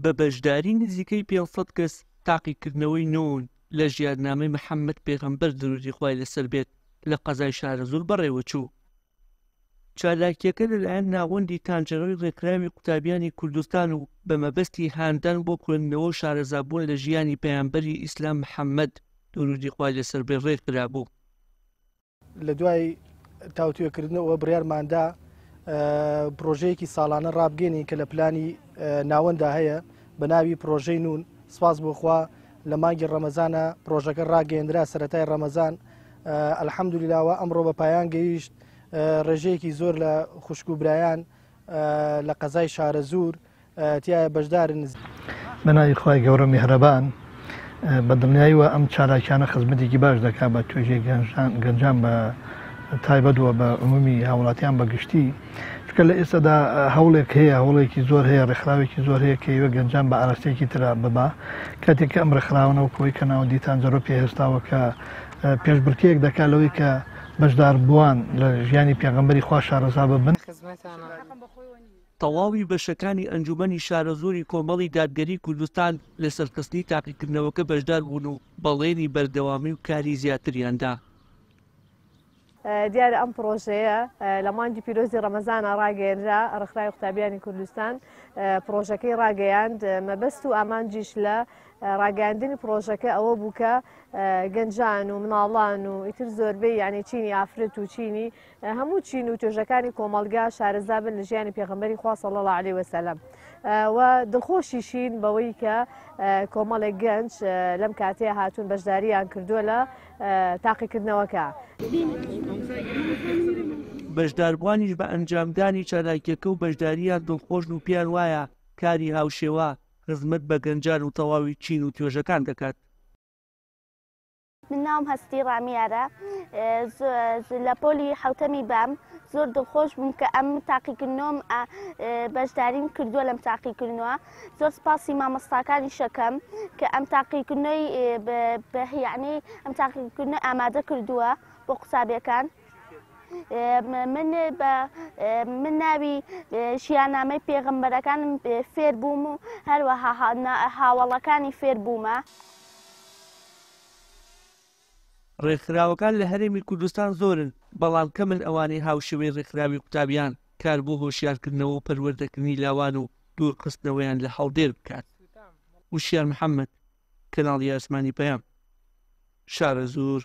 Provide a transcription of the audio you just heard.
بە بەشداری نزیکەی 500 کەس تاقیکردنەوەی نوون لە ژیارنامەی محەممەد پێغەمبەر درودی خوای لەسەر بێت لە قەزای شارەزوور بەڕێوەچوو. چالاکییەکە لەلایەن ناوەندی تانجەرۆی ڕێکخراوی قوتابیانی کوردستان و بە مەبەستی هاندان بۆ خوێندنەوە و شارەزابوون لە ژیانی پەیامبەری ئیسلام محەممەد، دروودی خوای لەسەر بێت، ڕێکخرابوو. لە دوای تاوتوێکردنەوە بڕیارماندا پرۆژەیەکی ساڵانە ڕابگەێنین کە لە پلانی ناوەندا هەیە بە ناوی پرۆژەی نون سپاس بۆخوا لە مانگی ڕەمەزانە پرۆژەکە ڕاگەیەندرا سەتای ڕەمەزان ئەلحەمدولیلاوە ئەمڕۆ بە پایان گەیشت ڕێژەیەکی زۆر لە خوشک و برایان لە قەزای شارەزوور تایە بەشدارن. بە ناوی خوای گەورە میهرەبان. بە دڵنیاییوە ئەم چالاکیانە خزمەتێکی باش دەکات بە توێژی گەنجان بە تایبەت و بە عمومی هاوڵاتیان بە گشتی چونکە لە ئێستادا هەوڵێک هەیە هەوڵێکی زۆر هەیە ڕێکخراوێکی زۆر هەیە کە ئێوە گەنجان بە ئاراستەیەکی ترا ببا کاتێک کە ئەم ڕێکخراوەنە وەکەوەی کە ناوەندی تانجەرۆ پێ هێستاوە کە پێشبڕکێیەک دەکات لەوەی کە بەشداربووان لە ژیانی پێغەمبەری خوا شارەزا ببن. تەواوی بەشەکانی ئەنجومەنی شارەزووری کۆمەڵی دادگەری کوردستان لە سەرخستنی تاقیکردنەوەکە بەشدار بوون و بەڵێنی بەردەوامی و کاری زیاتریان دا. دیارە ئەم پڕۆژەیە لە مانگی پیرۆزی ڕەمەزانە ڕاگەیەنرا، ڕێکخراوی قوتابیانی کوردستان پڕۆژەکەی ڕاگەیاند، مەبەست و ئامانجیش لە ڕاگەیاندنی پڕۆژەکە ئەوە بوو کە گەنجان و مناڵان و ئیتر زۆربەی یعنی چینی ئافرەت و چینی هەموو چین و توێژەکانی کۆمەڵگا شارەزا بن لە ژیانی پێغەمبەری خوا صلی الله علیه وسلم و دڵخۆشیشین بەوەی کە کۆمەڵێک گەنج لەم کاتەیە هاتوون بەشداریان کردووە لە تاقیکردنەوەکە. بەشداربووانیش بە ئەنجامدانی چالاکییەکە و بەشدارییان دڵخۆشن و پێیان وایە کاری هاوشێوە خزمەت بە گەنجان و تەواوی چین و توێژەکان دەکات. من ناوم هەستی ڕامیارە لە پۆلی حوتەمی بام زۆر دڵخۆش بووم کە ئەم تاقیکردنەوەم بەشداریم کردووە لەم تاقیکردنەوە زۆر سپاسی مامۆستاکانی شەکەم کە ئەم تاقیکردنەوەی یعنی ئەم تاقیکردنە ئامادە کردووە بۆ قوتابیەکان من بە من ناوی ژیانامەی پێغەمبەرەکانم فێر بووم و هەروەها هاوەڵەکانی فێر بوومە. ڕێکخراوەکان لە هەرێمی کوردستان زۆرن، بەڵام کەمن ئەوانەی هاوشێوەی ڕێکخراوی قوتابیان کار بۆ هۆشیارکردنەوە و پەروەردەکردنی لاوان و دوورخستنەوەیان لە هەڵدێر بکات. وشیار محەمەد، کەناڵی ئاسمانی پەیام، شارەزوور.